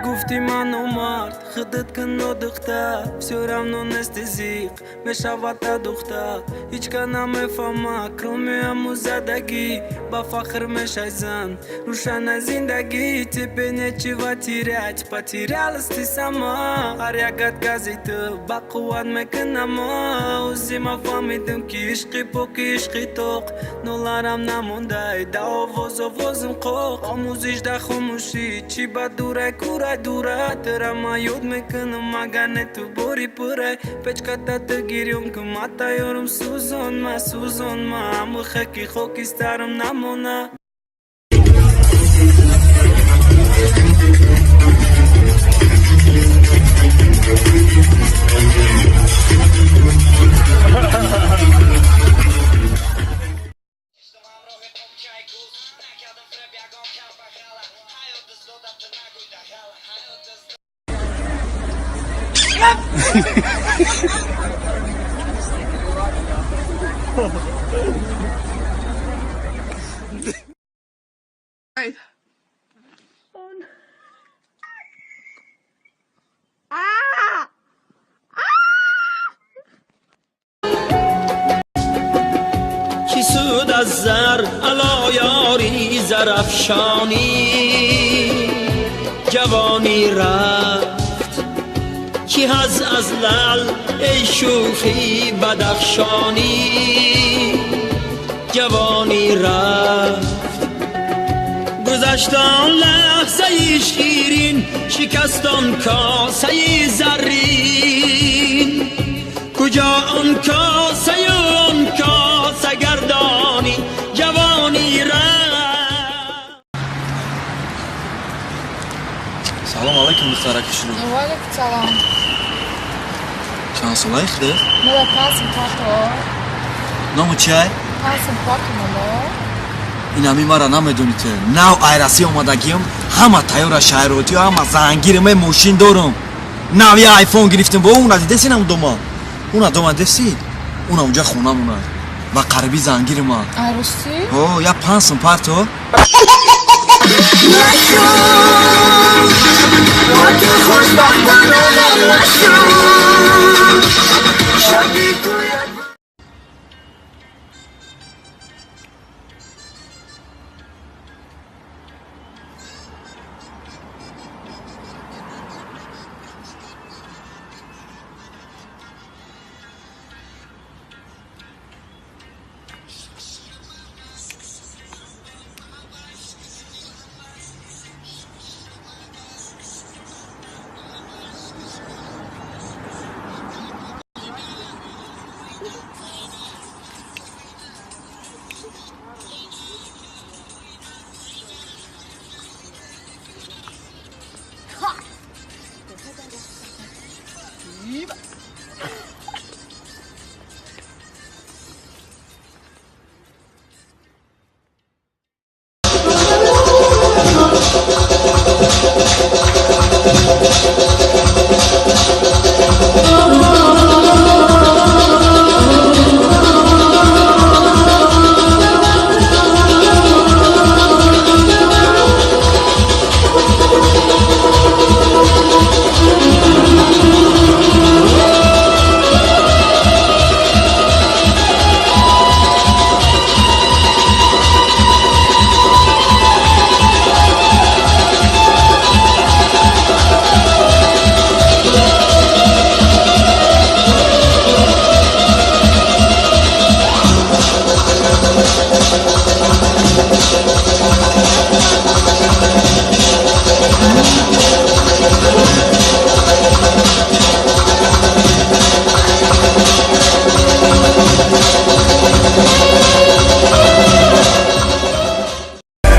Гуфти ману мард, худат куно духтар, всё равно нести зиқ мешавад та духтар. Ҳичка намефаҳма, кроме ҳаму задагӣ. Ба фахр мешай зан, рӯшана зиндагӣ. Тебе нечего терять, потерялась ты сама. Ҳар як откази ту ба қувват мекунама. Ӯзима фаҳмидим, ки ишқи поки ишқи тоқ. Ноларам намондай, да овоз овозим қоқ. Омӯзиш да хомӯшӣ, чӣ ба дурай курай дура. Тура ма ёд мекунам, агар не ту бори пурай. Печката ту гирён ку, ма тайёрам сӯзон ма, сӯзон ма. Ҳаму хеки хокистарам намона. Чӣ суд аз зар ало ёри зарафшонӣ, ҷавонӣ рафт, чӣ ҳаз аз лаъл эй шӯхи бадахшонӣ, ҷавонӣ рафт. Гузашт он лаҳзаи ширин, шикаст он косаи заррин. Куҷо он косаю он косагардонӣ, ҷавонӣ рафт. Салом алайкум, духтараки шуду. Валейкум салом. Чанд солаи худат? Мада пансим пато. Ному чиай? Пансим пато мамо. Инами мара намедонӣ ту. Нав айрасӣ омадагиам, ҳама тайёра шаҳротиё, ҳама зангирам, е мошин дорам. Нав я айфон гирифтем, бо уна дидеси нам дома. Уна дома деси? Уна унҷа хонамона. Ба қариби зангирма. Айросӣ? О, я пансим парто.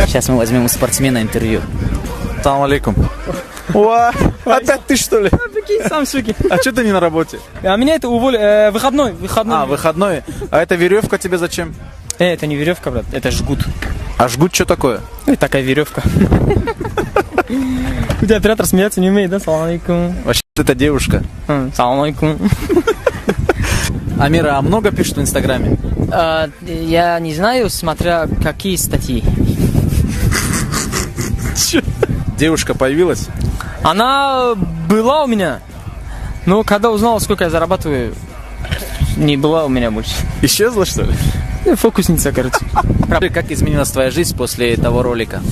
Сейчас мы возьмем у спортсмена интервью. Салам алейкум. Уа, опять ты, что ли? Прикинь, сам суки. А что ты не на работе? А меня это уволили. Выходной, выходной. А, выходной. А эта веревка тебе зачем? Это не веревка, брат, это жгут. А жгут что такое? Ну, такая веревка. У тебя оператор смеяться не умеет, да? Салам алейкум. Вообще, это девушка. Салам алейкум. Амира, а много пишут в Инстаграме? Я не знаю, смотря какие статьи. Девушка появилась? Она была у меня, но когда узнала, сколько я зарабатываю, не была у меня больше. Исчезла, что ли? Фокусница, короче. Как изменилась твоя жизнь после того ролика?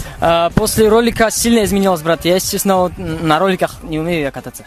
После ролика сильно изменилась, брат. Я, естественно, вот на роликах не умею я кататься.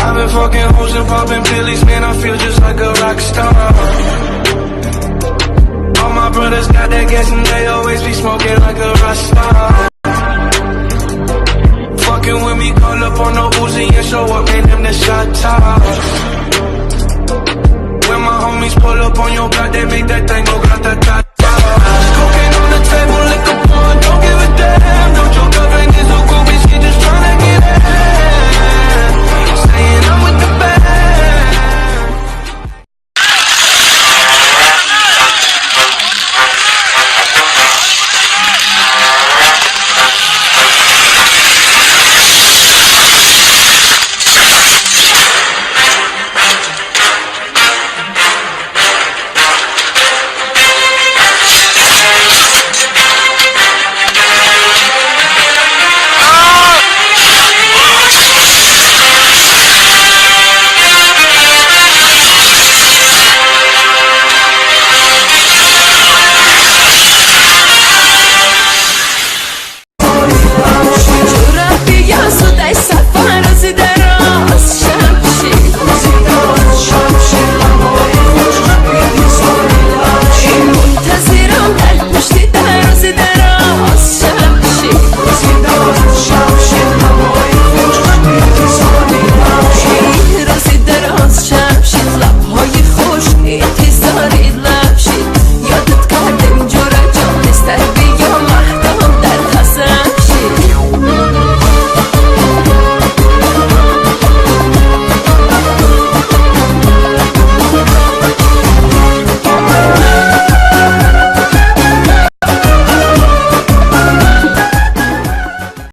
I've been fucking hoes and popping pillies, man, I feel just like a rock star. All my brothers got that gas and they always be smoking like a rock star. Fucking with me, call up on no Uzi and show up, man, them the shot tops. When my homies pull up on your block, they make that thing go.